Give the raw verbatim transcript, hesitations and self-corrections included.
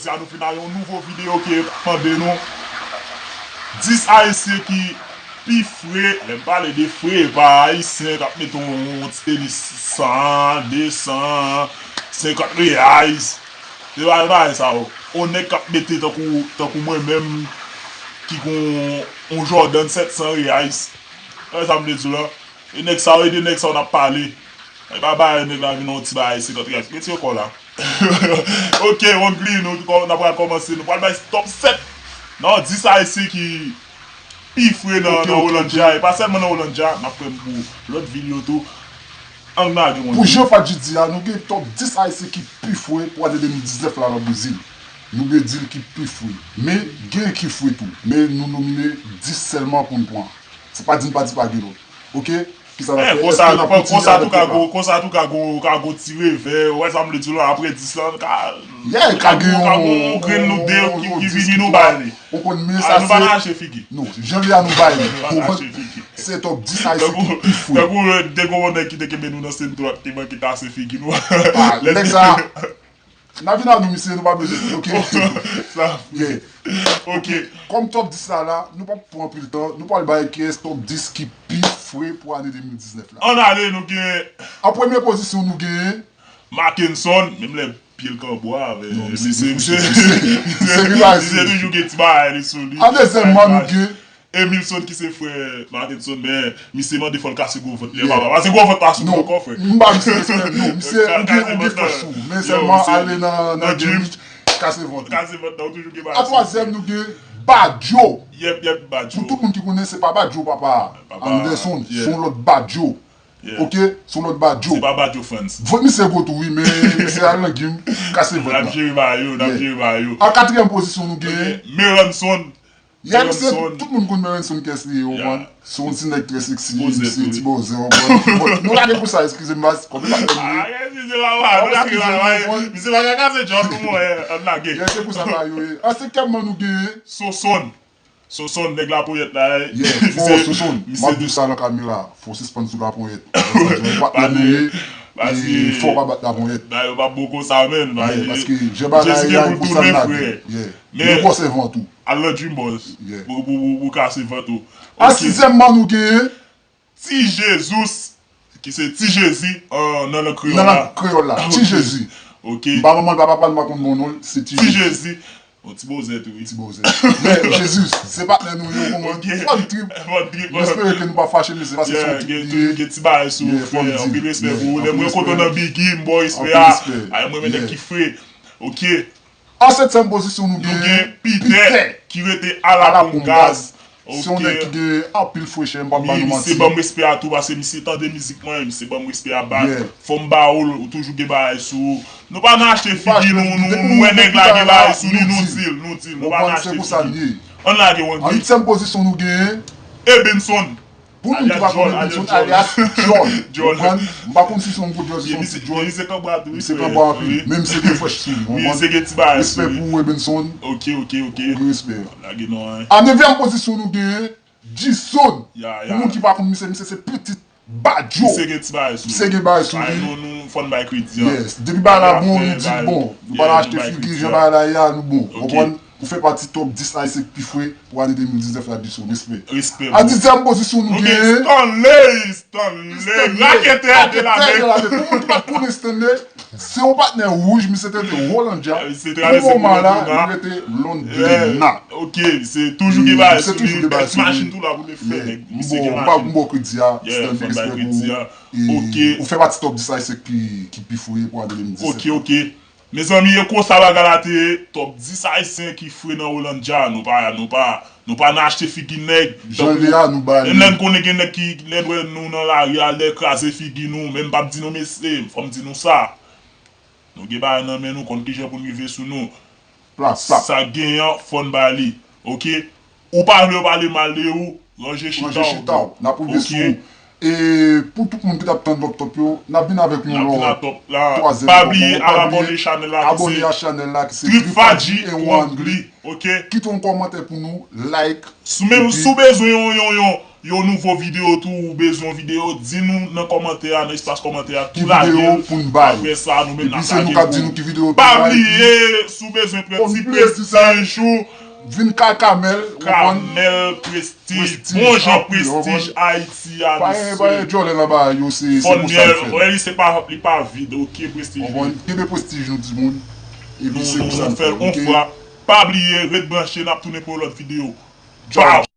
Sa nou fin a yon nouvo videyo ke yo t ap mande nou. Dis Ayisyen ki pi fre, lè m pale de fre, e pa Ayisyen k ap mete yon, yon ti tenis san, de san, senkant reyay. Se pa bagay sa yo. Yon nèg k ap mete tankou, tankou mwen menm, ki gon yon Jordan sèt san reyay. Wè sa m vle di w la? E nèg sa yo, e de nèg sa yo n ap pale. E pa bay nèg la vin yon ti bagay senkant reyay. Retire kò w la. Ok, Wongly, nou, n ap pral kòmanse. Nou pral bay top sèt nan dis Ayisyen ki pi fre nan, nan Hollandja. E pa sèlman nan Hollandja, n ap fè pou lòt vil yo tou. Ann lage, Wongly. Pou jan Fadji di a, nou gen top dis Ayisyen ki pi fre pou ane de mil diznèf la nan Brezil. Nou gen di l ki pi fre. Men, gen ki fre tou. Men, nou nomine dis sèlman pou n pran. Se pa di n pa di pa gen lòt. Ok? Kisa n ap fè? Konsa tou ka gon, konsa tou ka gon, ka gon ti revè. Ou wè sa m vle di w la, apre dis lan, ka, yeah, ka gen yon grenn nou de ki, ki vini, nou bay li. Ou konprann? Men sa, nou pa nan achte figi. Non, jan li a, nou bay li. Nou pa nan achte figi. Se top dis Ayisyen ki pi fre. Tankou, tankou, te gon yon nèg ki te kenbe nou nan sentwa, ki te manke kase figi nou. Nèg sa, n a vin a nou, misye, nou pa bezwen, ok? Sa, yeah. Ok. Kòm top dis la la, nou p ap pran anpil tan, nou pral bay kiyès top dis ki pi fre pou ane de mil diznèf la. Ann ale, nou gen. An premye pozisyon, nou gen Mackenson, menm lè pye l k an bwa, men misye, misye, misye toujou gen ti bagay li sou li. An dezyèmman, nou gen Emilson ki se frè Mackenson, men misye mande fò l kase gwo vant li. Yeah. Papa, pase gwo vant pa sou mwen ankò, frè. M ba misye respè, non. Misye, ou gen, ou gen fòs sou ou. Men sèlman ale nan, nan gym, kase vant ou. Kase vant nan, ou toujou gen bagay. An twazyèm, nou gen Badjo. Yep, yep, Badjo. Pou tout moun ki konnen, se pa Badjo papa Anderson, se yon lòt Badjo. Ok, se yon lòt Badjo. Se pa Badjo Frantz. Vant misye gwo tou, wi, men misye al nan gym, kase vant la. N ap jere bagay yo, n ap jere bagay yo. An katriyèm pozisyon, nou gen Meranson. Yeah, misye, tout moun konn Meranson kiyès li ye, ou konprann? Se yon ti nèg trè seksi, misye ti bòzè, ou konprann? Bon, nou lage pou sa, eskize m, baz, kòm e pa tèm li ye. Ah, eskize m, papa, nou lage pou sa. Misye pa ka kase djòl pou mwen, ann lage. Yeah, se pou sa bagay yo ye. An senkyèmman, nou gen Sonson. Sonson, nèg laponyèt la, eh. Yeah, fò Sonson, m ap di w sa nan kamera, fò w sispann sou laponyèt. Ou patnè nou ye, e fò w pa bat laponyèt. Bagay yo p ap bon konsa, menn. Yeah, paske jan bagay la ye a, e konsa n lage. Yeah. Men, nou bòse vant ou. Al nan Dream Boss. Yeah. Pou, pou, pou, pou kase vant ou. An sizyèmman, nou genyen Ti Jesus, ki se Ti Jezi, an, nan lang kreyòl la. Nan lang kreyòl la, Ti Jezi. Ok. M pa manman l, pa papa l, m pa konn bon non l, se Ti Jezi. Ti Jezi. Bon, ti bozè tou, wi. Ti bozè. Men, Jesus, se patnè nou yo, ou konprann? Ok. Fun trip. Fun trip. M espere ke nou pa fache, men se paske se yon trip li ye. Gen ti bagay sou ou, frè. Anpil respè pou ou. Lè m rankontre w nan Biggie, m ba w respè a. Ay, mwen renmen nèg ki fre. Ok. An setyèm pozisyon, nou genyen Peter, ki rete Alakoum Gaz. Se yon nèg ki gen anpil frechè, m p ap ba nou manti. Misye ban m respè a tou, paske misye tande mizik mwen, misye ban m respè a bak. Fò m ba w l, ou toujou gen bagay sou ou. Nou pa nan achte figi, nou, nou, nou wè nèg la gen bagay sou li, nou di l, nou di l, nou pa nan achte figi. Ann lage, Wongly. An uityèm pozisyon, nou genyen Ebenson. Pou moun ki pa konn Ebenson, alias John. Ou konprann? M pa konn si se yon gwo John, si se yon ti John. Misye kanbwa tou, wi, frè. Misye kanbwa anpil. Men misye gen frèch sou li, ou konprann? Misye gen ti bagay sou li. Respè pou ou, Ebenson. Ok, ok, ok. Ou gen respè. Lage non, hein. An nevyèm pozisyon, nou genyen G-Son. Pou moun ki pa konn misye, misye se pitit Badjo. Misye gen ti bagay sou li. Misye gen bagay sou li. Nou, nou, fò n bay kredi, hein. Yes. Depi bagay la bon, nou di l bon. Nou pa nan achte figi, jan bagay la ye a, nou bon. Ou konprann? Ou fè pati top dis Ayisyen ki pi fre pou ane de mil diznèf la, G-Son. Respè. Respè. An dizyèm pozisyon, nou genyen Stanley. Stanley. Raketè de lane. Pou moun ki pa t konnen Stanley, se yon patnè wouj, misye te rete Hollandja. Misye travèse pou moman la, li rete Londrina. Ok, misye toujou gen bagay sou li. Bèl ti machin tou la pou l fè, nèg. Misye gen machin. M ba w kredi a, Stanley, respè pou ou. Ou fè pati top dis Ayisyen ki, ki pi fre pou ane de mil diznèf. Ok, ok. Mezanmi, e konsa bagay la te ye. Top dis Ayisyen ki fre nan Hollandja. Nou pa, nou pa, nou pa nan achte figi nèg. Jan li a, nou ba li. Menm lè n konnen gen nèg ki, lè n wè nou nan lari a, lè kraze figi nou, men m p ap di nou mesye, fò m di nou sa. Nou gen bagay nan men nou, konn kijan pou n rive sou nou. Plap, plap. Sa k genyen an, fò n ba li. Ok? Ou pa vle yo pale mal de ou, ranje chita w. Ranje chita w. N ap rive sou ou. E pou tout moun ki t ap tann lòt top yo, n ap vin avèk yon lòt twazyèm top la. Pa bliye al abòne chanèl la ki se Trip Fadji and Wongly. Ok? Kite yon kòmantè pou nou, like. Menm si w bezwen yon, yon, yon, yon nouvo videyo tou, ou bezwen yon videyo, di nou nan kòmantè a, nan espas kòmantè a, tou lage l. Apre sa, nou menm n ap lage l pou ou. Pa bliye, si w bezwen pran ti prestij ou, vin kay Kamèl, Kamèl Prestij, bon jan prestij Ayiti a, mesye. Fòn myèl, wè, li se pa, li pa vid, oke, prestij li. Kenbe prestij nou, timoun. Epi se konsa nou fè l, on fwa. Pa bliye, ret branche, n ap tounen pou yon lòt videyo. Tchaw!